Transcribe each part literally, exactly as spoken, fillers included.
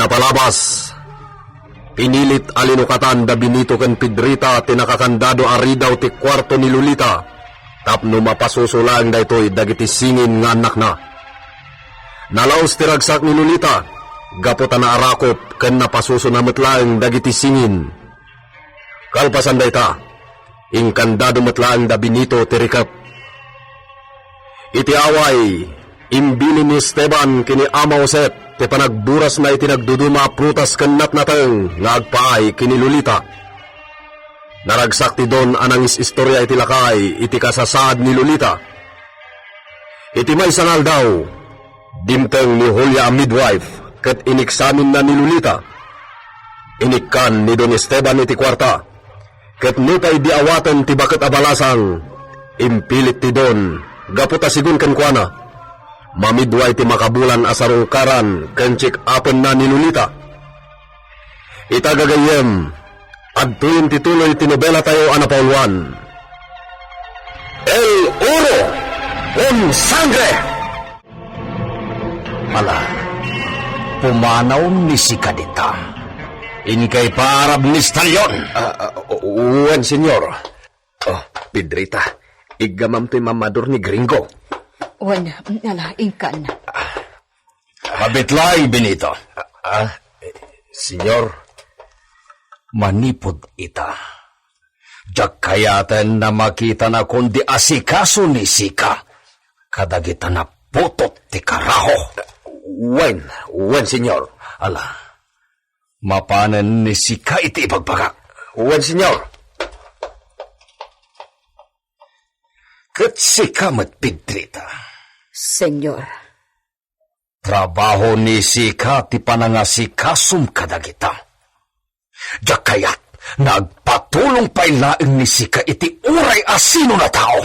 Napalabas, pinilit a linukatan da Benito ken Pedrita ti nakakandado a ridaw ti kuarto ni Lolita tapno mapasuso laeng daytoy dagiti singin nga annakna. Nalaus ti ragsak ni Lolita gapu ta naarakop ken napasusona met laeng dagiti singin. Kalpasan dayta, inkandado met laeng da Benito ti rikep. Iti away, imbilin ni Esteban ken ni Ama Josep ti panagburasna iti nagduduma a prutas ken natnateng nga agpaay ken ni Lolita. Naragsak ti Don a nangis-istoria iti lakay iti kasasaad ni Lolita. Iti maysa nga aldaw, dimteng ni Julia a midwife ket iniksaminna ni Lolita. Inikkan ni Don Esteban iti kuarta, ket nupay di awaten ti baket a balasang, impilit ti Don gapu ta sigun kenkuana, mamidway ti makabulan a sarungkaran ken check-upenna ni Lolita. Ita gagayyem, adtoyen ti tuloy ti nobelatayo a napauluan, El Oro con Sangre. Ala, pumanaw ni sika dita. Inkay paarab ni Stallion. Ah, ah, wen, senyor. Oh, Pedrita, iggamam toy mamador ni Gringo. Wen, ala, inkan. Habit laeng, Benito. Ah, eh, senyor. Manipud ita, diak kayaten a makitanakon di asikaso ni sika kadagita naputot ti karaho. Wen, wen, senyor. Ala, mapanen ni sika iti ibagbagak. Wen, senyor. Ket sika met, Pedrita. Senyor. Trabaho ni sika ti panangasikasom kadagita. Diak kayat nga agpatulong pay laeng ni sika iti uray a sino a tao.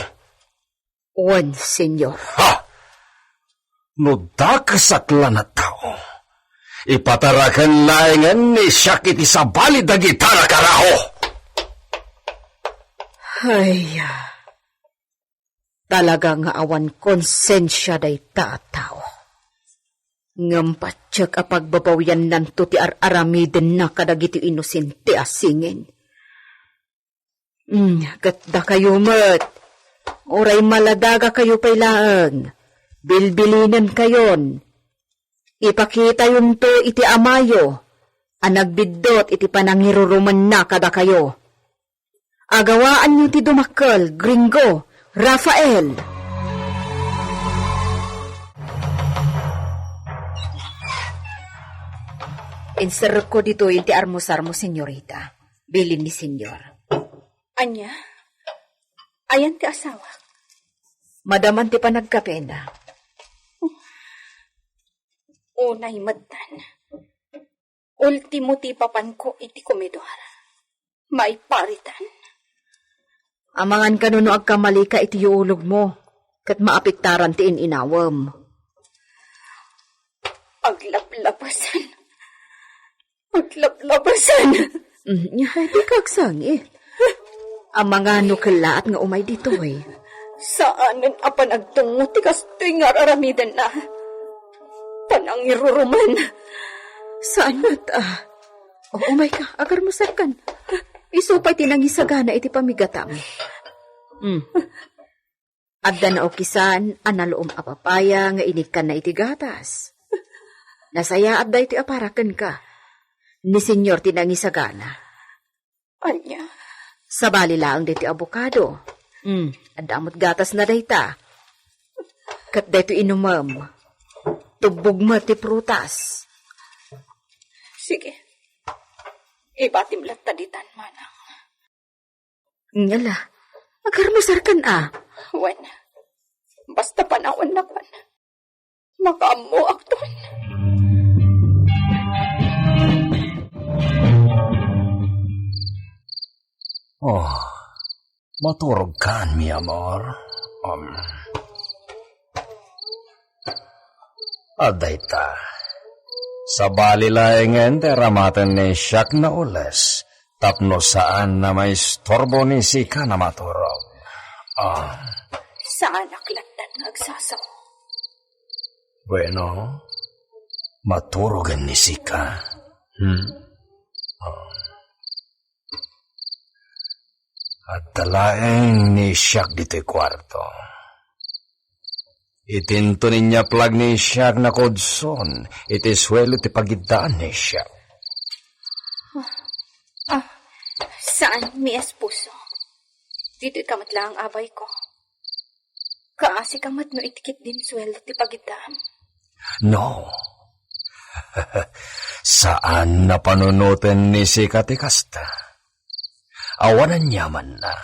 Wen, senyor. Ha? No dakesak la a tao, ipataraken laengen ni siak iti sabali dagita a karaho. Ay, talaga nga awan konsensia dayta a tao. Ngem patiek a pagbabawiannanto ti ar-aramidenna kadagiti inosente a singin. Mm, ket dakayo met, uray maladagakayo pay laeng, bilbilinenkayon. Ipakitayonto iti amayo a nagbiddut iti panangirurumenna kadakayo. Agawaanyo ti dumakkel, Gringo, Rafael. Inserrekko ditoy ti armusarmo, senyorita, bilin ni senyor. Ania? Ayan ti asawak? Madaman ti panagkapena. Unay metten. Ultimo ti ipapanko iti komedor. Maiparitan. Amangan kano no agkamalika iti yuulogmo, ket maapektaran ti in-inawem. Aglaplapasan. Aglaplapasan. Mm, nya, di ka agsangi. Amangan no kellaat nga umay ditoy. Saanen a panagtungngo ti kastoy nga ar-aramidenna. Panangirurumen. Saan met, ah? O, umay ka, agarmusarkan. Isu pay ti nangisagana iti pamigatam. Hmm. Adda naukisan a naluom a papaya nga inikkanna iti gatas. Nasayaat daytoy a para kenka. Ni Senyor ti nangisagana. Ania? Sabali laeng daytoy abokado. Hmm, adda met gatasna dayta. Ket daytoy inumem. Tubbog met ti prutas. Sige. Ibatim latta ditan, manang. Ngala, agarmusarkan a. Wen, basta panawannak man. Makaammoakton. Oh, maturog kan, mi amor. Um, adda ita. Sabali laengen ti aramaten ni siak nga ules tapno saan a maistorbo ni sika a maturog. Ah. Saanak lattan nga agsasao. Bueno, Maturogen ni Sika. Hmm? Oh. Adda laeng ni Isiak ditoy kuarto. Itinto ni Nyaplag ni Isiak nakudson iti suelo ti pagiddaan ni Isiak. Ah, saan, mi esposo. Ditoy ka met laeng, abayko. Kaasi ka met no itkit din suelo ti pagiddaan. No. Saan a panunoten ni Sika ti kasta. Awan aniamanna,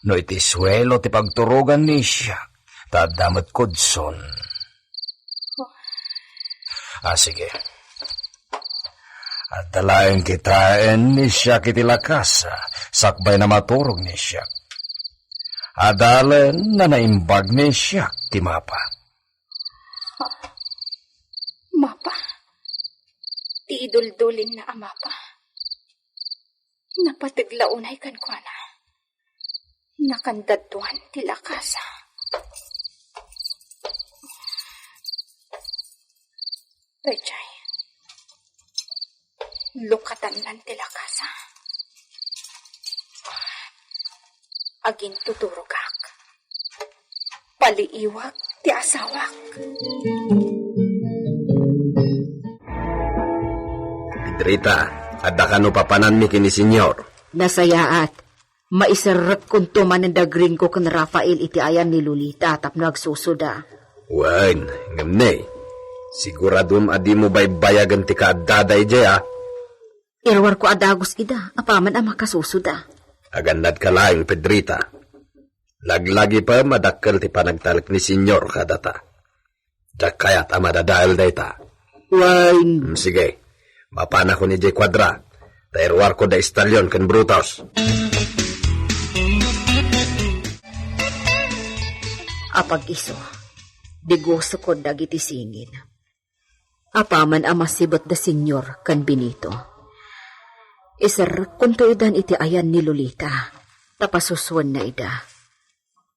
no iti suelo ti pagturogan ni Isiak, ta adda met kudson. Ah, sige. Adda laeng kitaen ni Isiak iti lakasa, sakbay na maturog ni Isiak. Adalen na naimbag ni Isiak ti mapa. Mapa. Ti iduldulinna a mapa. Napateg la unay kenkuana. Nakandaduan ti lakasa. Pechay. Lukatannan ti lakasa. Agintuturogak. Paliiwak ti asawak. Pedrita, adda kano papananmi ken ni Senyor? Nasayaat. Maiserrekkonto manen da Gringo ken Rafael iti ayan ni Lolita tapno agsusoda. Wen, ngem ne, siguradom a dimo baybayagen ti kaaddada idiay, a? Iruarko a dagus ida, apaman a makasusoda. Agannadka laeng, Pedrita. Laglagipem a dakkel ti panagtalek ni Senyor kadata. Diak kayat a madadael dayta. Wen. Mm, sige. Mapanakon idiay kuadra. Ta iruarko da Estalion ken Brutus. Apag-isu, digusekon dagiti singin. Apaman a masibet da Senyor ken Benito, iserrekkonto idan iti ayan ni Lolita, ta pasusuenna ida.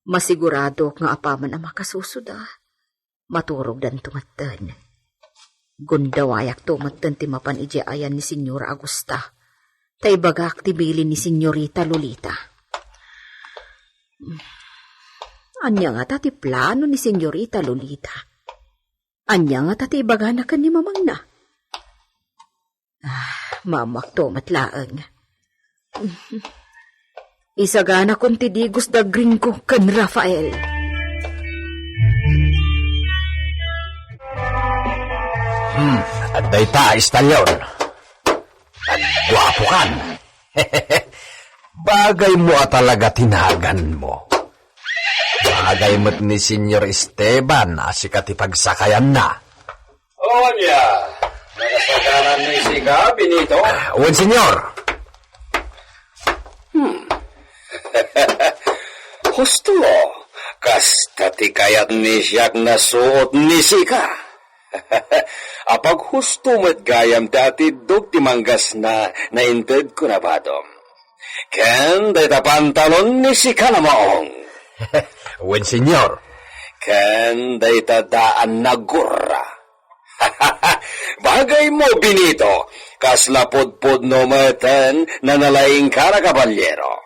Masiguradok nga apaman a makasusoda, maturogdanto metten. Gundawayakto metten ti mapan idiay ayan ni Señora Augusta, ta ibagak ti bilin ni Señorita Lolita. Ania ngata ti plano ni Señorita Lolita? Ania ngata ti ibagana ken ni mamangna? Ah, mamakto met laeng. Isaganakon ti digus da Gringo ken Rafael. Hmm, adda ita, Estalion. Agguapokan. Bagay mo a talaga ti naganmo. Bagay met ni Señor Esteban a sika ti pagsakayanna. O ania, nakasagaran ni sika, Benito? Ah, wen, Señor. Hmm. Husto, kasta ti kayat ni siak nasuot ni sika. Apag husto met gayam ti atiddog ti manggasna naintedko na badom. Ken dayta pantalon ni sika na maong. Wen, Señor. Ken dayta daan na gurra. Bagay mo, Benito, kasla pudpudno meten nanalaingka a kaballero.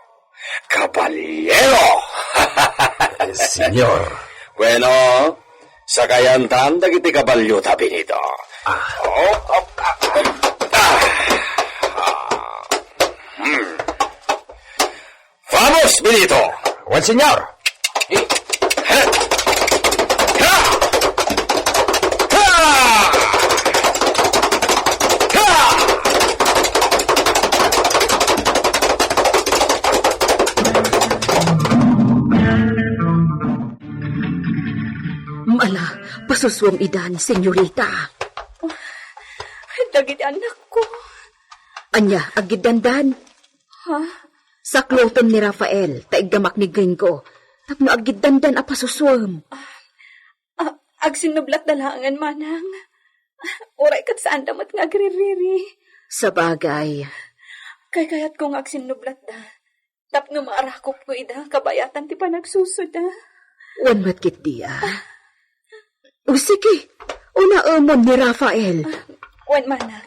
Kaballero! Señor. Bueno, sakayantan dagiti kaballota, Benito. Ah. Oh, oh, ah, ah, ah. Hmm. Vamos, Benito! Wen, Señor! Ala, pasusuem idan, Señorita. Dagiti annakko. Ania, aggiddandan? Ha? Saklotem ni Rafael, ta iggamak ni Gringo, tapno aggiddandan a pasusuem. Ah, agsinnublatda laengen, manang. Uray ket saanda met nga agririri. Sabagay. Kaykayatko nga agsinnublatda. Tapno maarakopko ida kabayatan ti panagsusoda. Wen met ketdi, a. O, sige, unaemon ni Rafael. Wen, manang.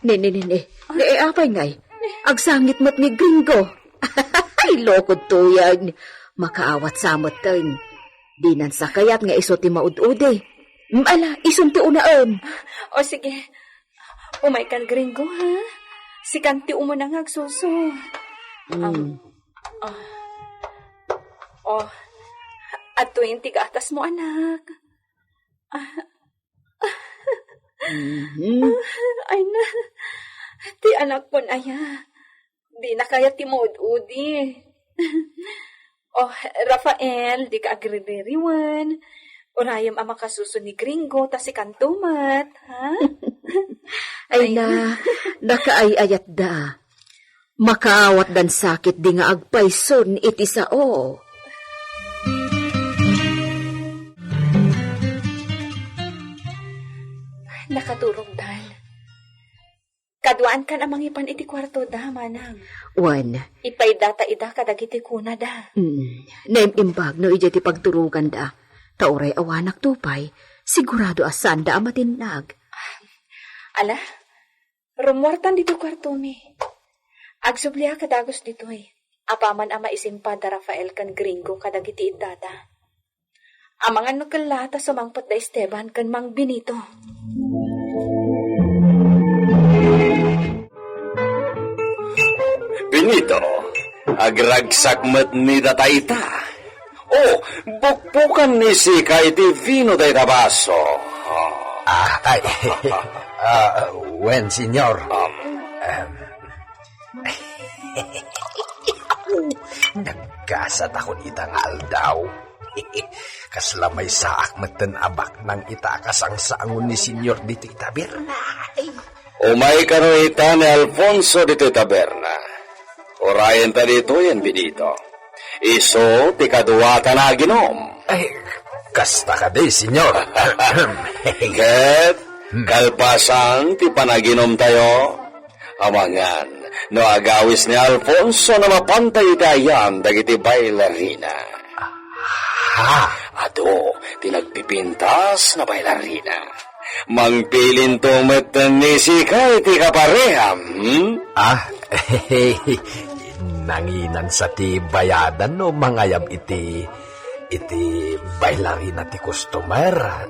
Ne, ne, ne, ne. Ne, eh, apay ngay? Agsangit met ni Gringo. Ay, lokod tuyen. Makaawat sa metten. Dinan sa kayat nga isu ti maud-udi. Mm, ala, isun ti unaen. O, sige. Umaykan, Gringo, ha? Sikan ti umuna nga agsuso. Mm. Um, oh. Oh. Adtoyen ti gatas mo, anak. Mhm. Ay na, ti anakon aya, dina kayat ti maud-udi. Oh, Rafael, dika agriririwen. Urayem a makasuso ni Gringo, ta sikanto met, ha? Ay na, nakaay-ayatda. Makaawatdan sakit di nga agpayson iti sao. Nakaturogdan. Kaduaankan a mangipan iti kuartoda, manang. Wen. Ipayda ta ida kadagiti kunada. Mm. Naim-imbag no idiay ti pagturoganda. Ta uray awanak to pay, sigurado a saanda a matinnag. Ala, rumuartan ditoy kuartomi. Agsubliak a dagus ditoy. Apaman a maisimpad da Rafael ken Gringo kadagiti iddada. Amangan no kella ta sumangpet da Esteban ken Mang Benito. Benito, agragsak met ni data ita. Oh, bukbukan ni sika iti vino dayta baso. Ah, ay, ah, wen, senyor. Um, Em, naggasat ako ita nga aldaw. Kasla maysaak metten a baknang ita a kasangsangon ni Senyor ditoy taberna. Ay. Umay kano ita ni Alfonso ditoy taberna. Urayenta ditoyen, Benito. Isu ti kaduata nga aginom. Ay, kasta kadi, senyor. Ket kalpasan ti panaginumtayo, amangan no agawis ni Alfonso no mapantay iti ayan dagiti bailarina. Ha? Adu ti nagpipintas nga bailarina. Mangpilinto met ni sika iti kapareham, hmm? Ah, nanginan sa ti bayadan no mangayab iti, iti bailarina ti customer,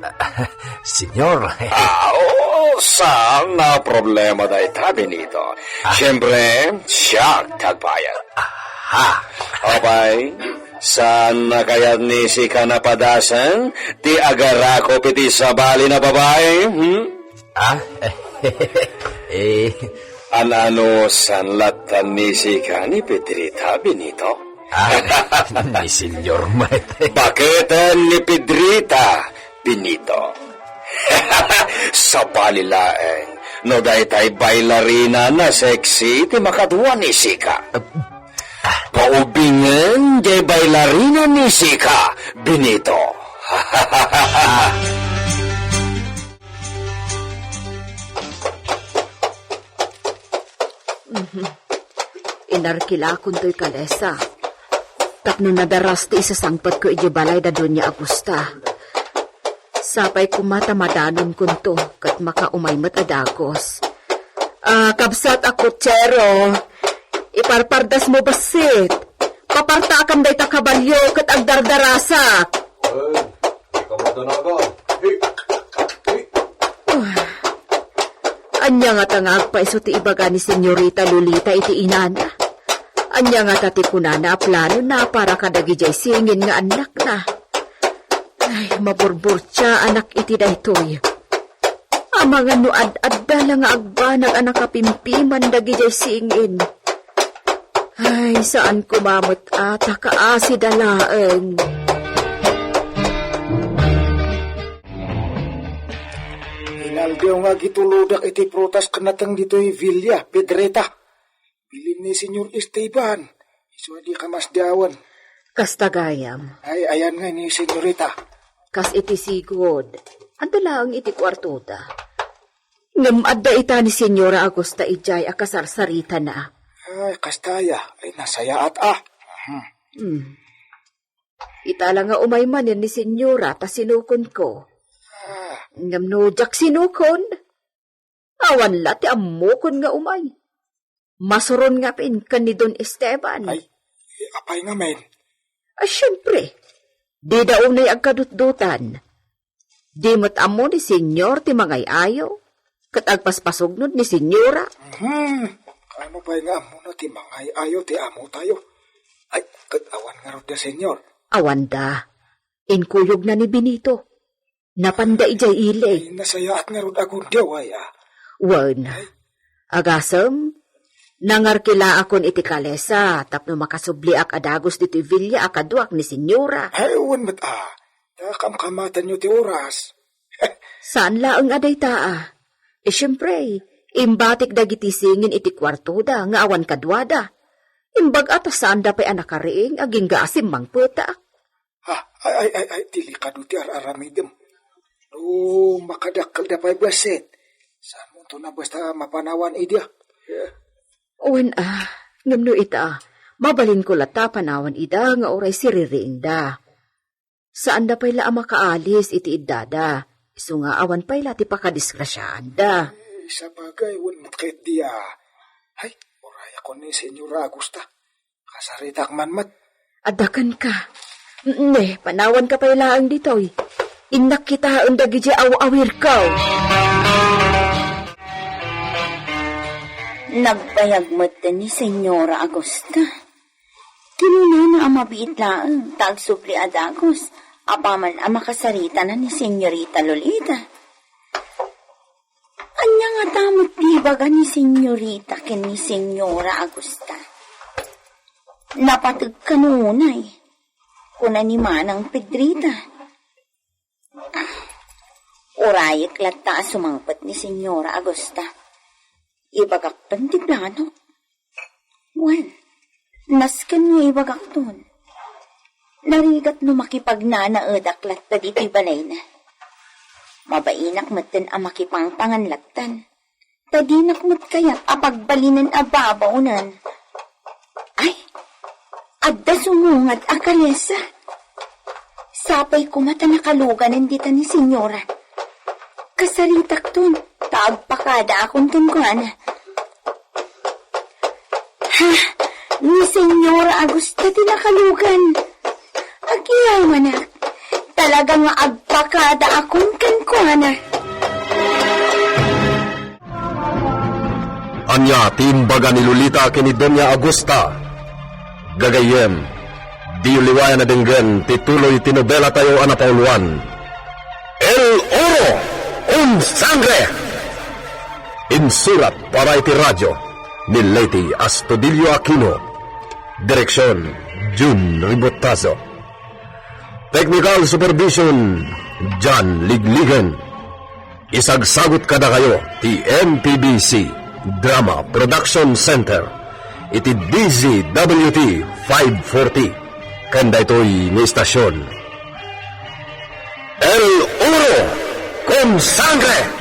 senyor. Ah, oo, saan a problema dayta, Benito. Ah. Siyempre, siak ti agbayad. Aha. Apay, saan a kayat ni sika napadasen ti agarakop iti sabali a babai, hmm? Ah? Eh. An-ano, saan latta ni sika ni Pedrita, Benito? Ah, ni senyor met. Baketen ni Pedrita, Benito? Sabali laeng no daytay bailarina a sexy ti makadua ni sika. Paubingen jay bailarina ni sika, Benito. Mhm. Inarkilakon toy kalesa tapno nadaras ti isasangpetko idiay balay da Doña Augusta. Sapay koma ta madanonkonto ket makaumay met a dagus. Ah, kabsat a kutsero, iparpardas mo bassit. Papartaakam dayta kabalio ket agdardarasak. Ay, kamadanaga. Hey, hey. Ah, ania ngata nga agpayso ti ibaga ni Senyorita Lolita iti inana? Ania ngata ti kunana a planona para kadagijay singin nga annakna? Ay, maburburtiaanak iti daytoy. Amangan no ad-adda la nga agbanag a nakapimpiman dagijay singin. Ay, saan koma met a ta kaasida laeng. Inaldaw nga agitulodak iti prutas ken nateng ditoy Villa Pedreta. Bilin ni Senyor Esteban. Isu a dika masdawen. Kasta gayam. Ay, ayan nga ni Senyorita. Kas iti sigud. Adda laeng iti kuartoda. Ngem adda ita ni Senyora Augusta idiay a kasarsaritana. Ay, kasta aya. Ay, nasayaat, ah. Mhm. Hmm. Ita la nga umay manen ni Senyora ta sinukonko. Ah, Ngem no diak sinukon, awan la ti ammokon nga umay. Masuron nga pin ken ni Don Esteban. Ay, apay ngamin? Ah, siempre, dida unay agkadutdutan. Di met ammo ni Senyor ti mangay-ayo, ket agpaspasugnod ni Senyora. Hmm, ano pay nga ammona ti mangay-ayo ti amotayo? Ay, ket awan ngarud da, Senyor? Awanda. Inkuyogna ni Benito. Napanda idiay ili. Ay, nasayaat ngarud a gundiaw, ay, ah. Wen, agasem, nangarkilaakon iti kalesa tapno makasubliak a dagus ditoy villa a kaduak ni Senyora. Ay, wen met, ah. Ta kamkamatanyo ti oras. Saan laeng a dayta, ah. E, siempre, imbatik dagiti singin iti kuartoda nga awan kaduada. Imbag-a ta saanda pay a nakariing agingga a simmangpetak. Ha, ay, ay, ay, ay, delikado ti ar-aramidem. No makadakkelda pay bassit, saanmonto a basta mapanawan ida? Wen, ah, ngem no ita, mabalinko latta panawan ida nga uray siririingda. Saanda pay la a makaalis iti iddada, isu nga awan pay la ti pakadisgrasiaanda. Eh, sabagay, wen met ket dia. Ay, urayakon ni Senyora Augusta. Kasaritak man met. Adda kenka. Ne, panawanka pay laeng ditoy. Innak kitaen dagiti aw-awirko. Nagbayag met ni Senyora Augusta. Kinunana a mabiit laeng ta agsubli a dagus apaman a makasaritana ni Senyorita Lolita. Ania ngata met ti ibaga ni Senyorita ken ni Senyora Augusta? Napateg kano unay, kuna ni Manang Pedrita. Ah, urayek latta a sumangpet ni Senyora Augusta. Ibagakton ti plano. Wen, nasken nga ibagakton. Narigat no makipagnanaedak latta ditoy balayna. Mabainak metten a makipangpangan lattan. Ta dinak met kayat a pagbalinen a babaonen. Ay, adda sumungad a kalesa. Sapay koma ta nakaluganen dita ni Senyora. Kasaritakton, ta agpakadaakon kenkuana. Ha? Ni Senyora Augusta ti nakalugan. Agyamanak. Talaga nga agpakadaakon kenkuana. Ania ti imbaga ni Lolita ken ni Doña Augusta? Gagayyem, diyo liwayan a denggen ti tuloy ti nobelatayo a napauluan, El Oro con Sangre. Insurat para iti radio ni Leyte Astudillo Aquino. Direksion, Jun Ribotazo. Technical supervision, John Ligligen. Isagsagut kadakayo ti M P B C Drama Production Center iti D Z W T five forty. Ken daytoy nga istasion, El Oro con Sangre.